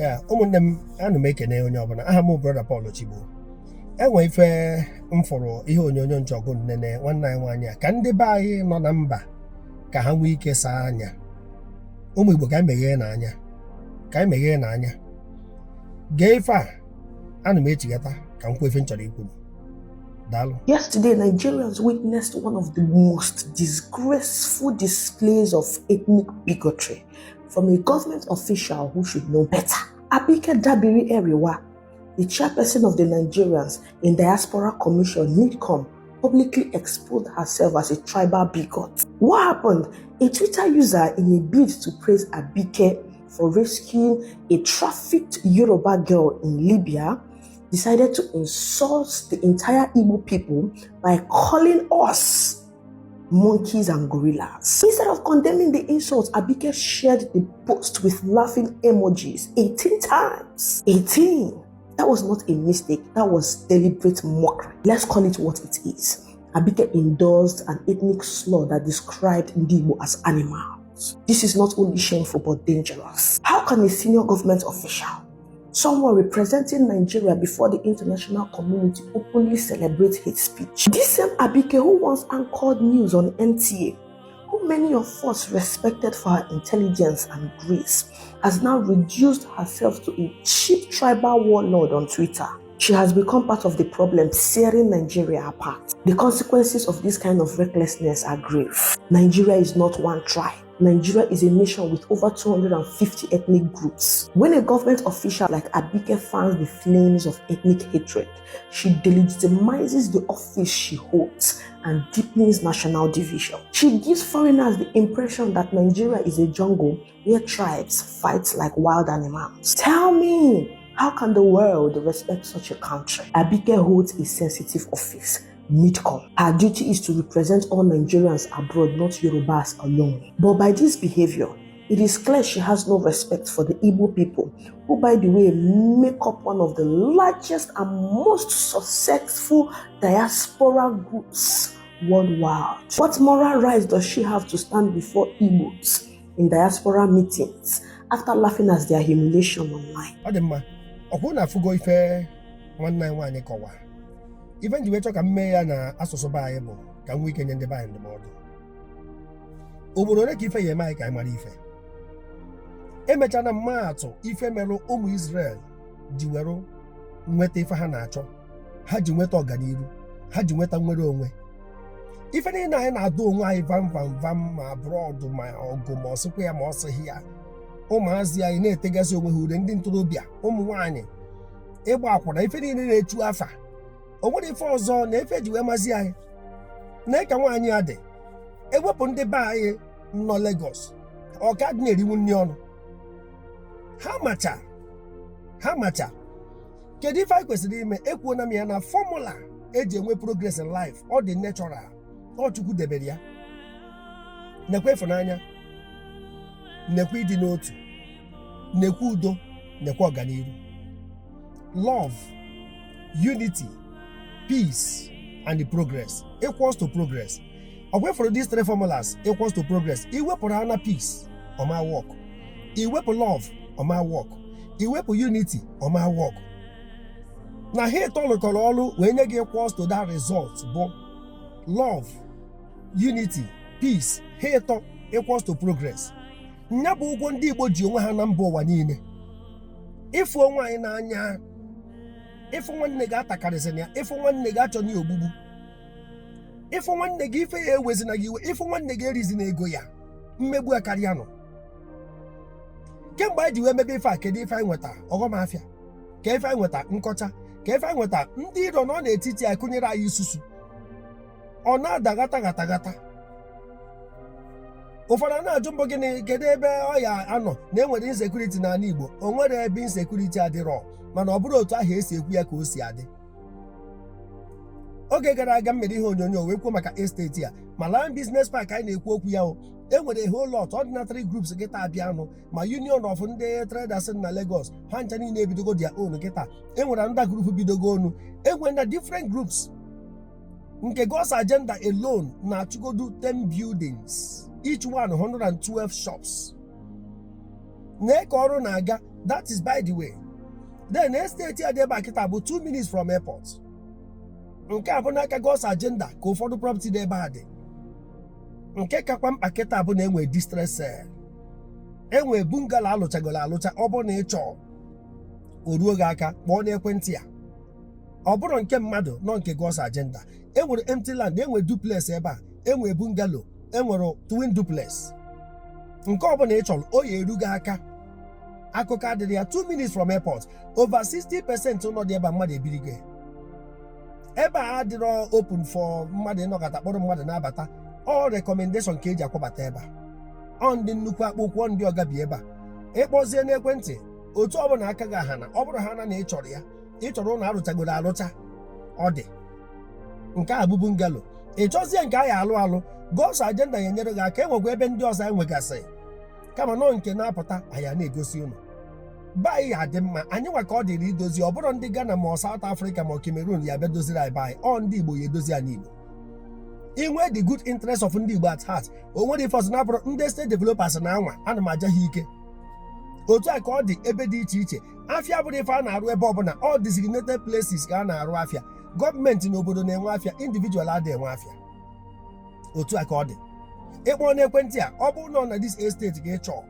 Ya ụmụnne m, ana m ekene onye ọbụla. Aha m Brother Paul Chigbo. Enwe ife m fụrụ ihe onyonyo nchọgụ nnene nwanne anyị nwaanyị a, ka ndị be anyị nọ na mba ka ha nwee ike saa anya. Ụmụ Igbo, ka anyị meghee n'anya, ka anyị meghee n'anya. Gee ife a, ana m echigata ka m kwuo ife m chọrọ ikwu. Daalụ. Yesterday, Nigerians witnessed one of the most disgraceful displays of ethnic bigotry from a government official who should know better. Abike Dabiri Eriwa, the chairperson of the Nigerians in Diaspora Commission, NIDCOM, publicly exposed herself as a tribal bigot. What happened? A Twitter user, in a bid to praise Abike for rescuing a trafficked Yoruba girl in Libya, decided to insult the entire Igbo people by calling us monkeys and gorillas. Instead of condemning the insults, Abike shared the post with laughing emojis 18 times. 18. That was not a mistake, that was deliberate mockery. Let's call it what it is. Abike endorsed an ethnic slur that described Ndigbo as animals. This is not only shameful but dangerous. How can a senior government official, someone representing Nigeria before the international community, openly celebrate hate speech? This same Abike who once anchored news on NTA, who many of us respected for her intelligence and grace, has now reduced herself to a cheap tribal warlord on Twitter. She has become part of the problem, tearing Nigeria apart. The consequences of this kind of recklessness are grave. Nigeria is not one tribe. Nigeria is a nation with over 250 ethnic groups. When a government official like Abike fans the flames of ethnic hatred, she delegitimizes the office she holds and deepens national division. She gives foreigners the impression that Nigeria is a jungle where tribes fight like wild animals. Tell me, how can the world respect such a country? Abike holds a sensitive office, NIDCOM. Her duty is to represent all Nigerians abroad, not Yorubas alone. But by this behavior, it is clear she has no respect for the Igbo people, who, by the way, make up one of the largest and most successful diaspora groups worldwide. What moral rights does she have to stand before Igbos in diaspora meetings after laughing at their humiliation online? Ọ dị mma. Ọkwụ na afụgo ife nwanne anyị nwaanyị kọwaa. Ife nji wee chọọ ka m mee ya na asụsụ be anyị bụ ka m nwee ike nye ndị be anyị ndụmọdụ. Obodo ole ka ife ya eme anyị ka anyị mara ife emechana mma atụ ife merụ ụmụ Israel ji were nweta ife ha na-achọ, ha ji nweta ọganiru, ha ji nweta nnwere onwe. Ife niile anyị na-adụ onwe anyị vam vam vam, ma abroad, ma ọgụ, ma ọ sịkwa ya ma ọ sịghị ya, ụmụazị anyị na-etegasị onwe ha ure, ndị ntorobịa, ụmụ nwaanyị ịgba akwụna, ife niile na-echu afa. O nwere ife ọzọ na efe ji wee mazi anyị na ka nwaanyị a dị ewepụ ndị be anyị nọ Lagos ọka dị na-eriwu nri ọnụ ha macha ha macha. Kedu ife anyị kwesịrị ime? Ekwuona m ya na formula eji enwe progress in life, ọ dị natural, ọ Chukwu debere ya. Nekwe ịfụnanya, nekwe ịdị n'otu, nekwe udo, nekwe ọganiru. Love, unity, peace and the progress equals to progress. Ọ gwefụrụ these three formulas equals to progress. Iwepụrụ ha na peace, ọma work. Iwepụ love, ọma work. Iwepụ unity, ọma work. Na ha ịtọ lụkọrọ ọrụ wee nye gị equals to that result bụ love, unity, peace. Ha ịtọ equals to progress. Nya bụ ụgwọ ndị Igbo ji onwe ha na mba ụwa niile. Ịfụ onwe anyị n'anya, ịfụ nwanne gị atakarịsịna ya, ịfụ nwanne gị achọ na ogbugbu, ịfụ nwanne gị ife ya ewezina gị iwe, ịfụ nwanne gị erizina ego ya. Mmegbu a karịa nọ kemgbe anyị ji wee mebe ife a. Kedu ife anyị nweta? Ọghọm afịa ka ife anyị nweta, nkọcha ka ife anyị nweta. Ndị iro nọ n'etiti anyị kụnyere anyị isusu, ọ na-ada gata gata gata. Ụfọdụ a na-ajụ mbụ, gịnị, kedu ebe ọ ya anọ na enwere insecurity n'ala Igbo? O nwere ebe insecurity adịrọ, mana ọ bụrụ otu ahụ esi ekwu ya ka o si adị. Oge gara aga m mere ihe onyonyo wee kwuo maka estate a Malayan Business Park anyị na-ekwu okwu ya. O enwere a whole lot ordinary groups kịta abịanụ, ma union of ndị traders na Lagos, ha ncha niile ebidogo their own kịta. Enwere ndị group bidogo onu, enwere na different groups. Nke God's Agenda alone na-achụgodu 10 buildings, each one 112 shops. Na ka ọrụ na-aga. That is by the way. Then estate a dị ebe a kịta bụ 2 minutes from airport. Nke a bụ n'aka God's Agenda ka ụfọdụ property dị ebe a dị. Nke kakwa mkpa kịta bụ na enwe distress sale, enwe bungalow alụchagoro alụcha. Ọ bụrụ na ị chọọ, o ruo gị aka, kpọọ n'ekwentị a. Ọ bụrụ nke mmadụ nọ nke God's Agenda, enwere empty land, enwe duplex ebe a, enwe bungalow, enwere twin duplex. Nke ọbụla ị chọrọ, o ya eru gị aka. Akụkọ adịrị ya. 2 minutes from airport. Over 60% ụlọ dị ebe a, mmadụ ebirigo ebe a. Adịrọ open for mmadụ ịnọkọta kpọrọ mmadụ na-abata. Ọ recommendation ka eji akwabata ebe a. Ọ ndị nnukwu akpụkwọ, ndị ọga bi ebe a. Ịkpọzie n'ekwentị, otu ọbụla aka gị aha na ọ bụrụ ha na ị chọrọ ya, ị chọrọ ụlọ arụchagoro arụcha, ọ dị. Nke a bụ bungalow. Ị chọzie nke a ya alụ alụ, God's Agenda ya enyere gị aka. Enwekwa ebe ndị ọzọ enwegasị, kama nọ nke na-apụta anyị na-egosi ụnụ. Be anyị ya dị mma, anyị nwa ka ọ dịrị idozi. Ọ bụrụ ndị Ghana ma ọ South Africa ma ọ Cameroon ya bịa doziri anyị be anyị, ọ ndị Igbo ya edozi anyị. Igbo inwe the good interest of ndị Igbo at heart, o nwere ife ọzọ na-abụrụ ndị estate developers na anwa. Ana m aja ha ike. Otu a ka ọ dị ebe dị iche iche. Afịa bụrụ ife a na-arụ ebe ọbụla, ọ designated places ka a na-arụ afịa. Gọọmenti na obodo na-enwe afịa, individual adịghị enwe afịa. Otu a ka ọ dị. Ịkpọ n'ekwentị a, ọ bụrụ na ọ na this estate ka ị chọọ,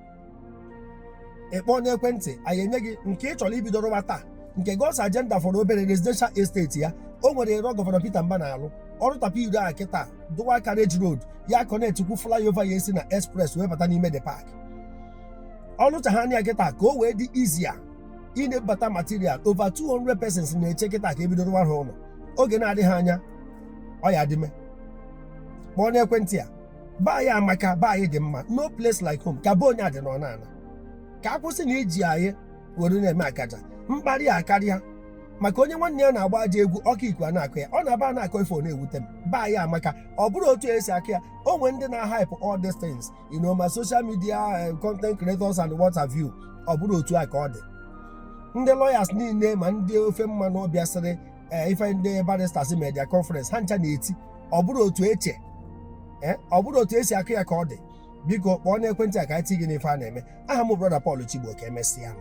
ịkpọ n'ekwentị, anyị enye gị nke ị chọrọ ibido rụwa taa. Nke God's Agenda fọrọ obere residential estate ya. O nwere ịrọ Governor Peter Mba na-alụ ọrụ tapa iro a kịta, dual carriage road ya connect kwu flyover ya esi na express wee bata n'ime the park. Ọlụcha ha anya kịta ka o wee dị easier ị na-ebubata material. Over 200 persons na-eche kịta ka ebido rụwa ha ụlọ. Oge na-adịghị anya, ọ ya dịme. Kpọọ n'ekwentị a. Be anyị amaka, be anyị dị mma. No place like home. Ka be onye a dị nọ n'ala, ka a kwụsị na iji anyị were na-eme akaja mkparị a karịa maka onye nwanne ya na-agba aja egwu ọka iku a na-akụ ya. Ọ na-aba a na-akọ ife, ọ na-ewute m. Be anyị amaka. Ọ bụrụ otu esi akụ ya, o nwere ndị na-hype all these things, ma social media content creators and what have you. Ọ bụrụ otu a ka ọ dị, ndị lawyers niile ma ndị ofe mmanụ bịasịrị ife ndị barristers media conference ha ncha na-eti, ọ bụrụ otu eche, ọ bụrụ otu esi akụ ya ka ọ dị. Biko, kpọọ n'ekwentị a ka anyị tinye gị n'ife a na-eme. Aha m, Brother Paul Chigbo. Ka emesịa.